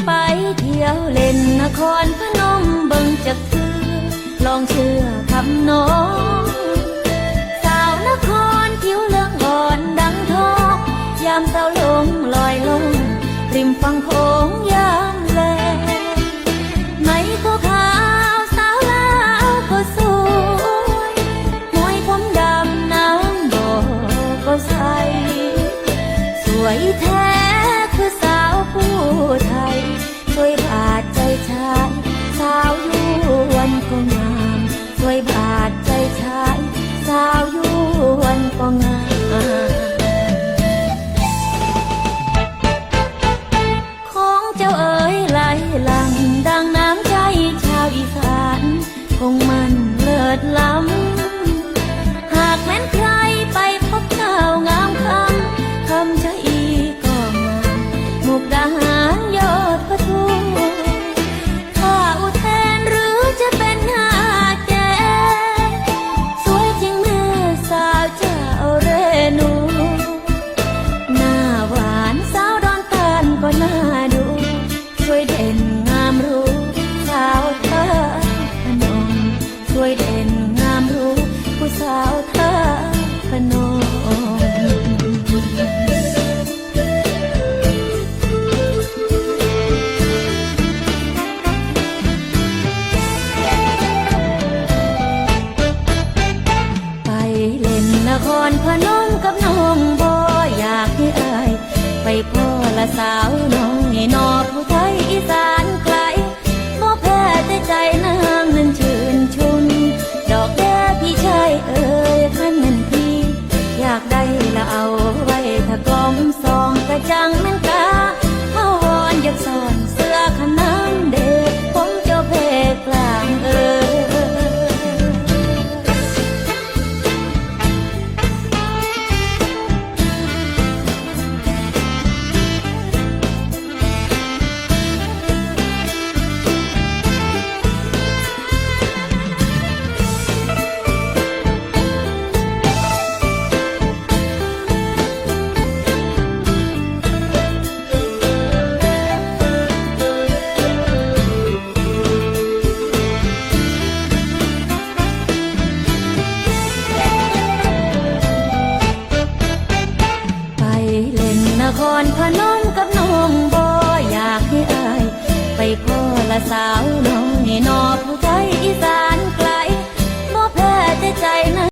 ໄປທ່ຽວເລ່ນນະຄອນພະນົມເບິ່ງຈັກເທື່ອ ລອງເຊື່ອຄຳນ້ອງ ສາວນະຄອນຜິວເຫຼືອງອ່ອນດັ່ງທອງ ຍາມສາວຫຼົງລອຍລ່ອງ ລິມຝັ່ງໂຂງຍາມແລງ ໃນຂົວຂາວສາວລາວກໍສວຍ ມວຍຜົມດຳນາງບໍ່ກໍໃສ ສວຍແທ້ຄືສາວຜູ້ໄທ ສວຍບາດໃຈຊາຍ ສາວຍວນກໍງາມ ສວຍບາດໃຈຊາຍ ສາວຍວນກໍງາມ ຂອງເຈົ້າເອີຍໄຫຼຫຼັ່ງ ດັ່ງນ້ຳໃຈຊາວອີສານ ຄົງມັນເລີດລ້ຳ ຫາກແມ່ນໃຄໄປພົບສາວງາມຄຳ ຄຳຈະອີກໍງາມ ມຸກດາຫານຍອດປະທູ ຖ້າອຸເທນຫຼືຈະເປັນຫາແກ ສວຍຈິງແມ່ສາວເຈົ້າເຣນູ ໜ້າຫວານສາວດອນຕານກໍໜ້າດູ ສວຍເດັ່ນງາມຮູ້ສາວທາດພະນົມ ສວຍເດັ່ນງາມຮູ້ຜູ້ສາວທາດພະນົມ ໄປເລ່ນນະຄອນພະນົມກັບນ້ອງ ບໍ່ຢາກໃຫ້ອ້າຍໄປພໍ້ລະສາວນ້ອຍ ນອກຜູ້ໄທອີສານໄກ ບໍ່ແພ້ແຕ່ໃຈນາງນັ້ນຊື່ນຊຸນ ດອກເດີພີ່ຊາຍເອີຍ ຄັນແມ່ນພີ່ຢາກໄດ້ລະເອົາໄວ້ຖ້າກອມສອງ ກະຈັ່ງແມ່ນກາ ເຮົາວອນຢາກສອນເສື້ອຂະໜາມເດ ຜົມເຈົ້າເພກລາງເອີຍ. ໄປເລ່ນນະຄອນພະນົມກັບນ້ອງ ບໍ່ຢາກໃຫ້ອ້າຍໄປພໍ້ລະສາວ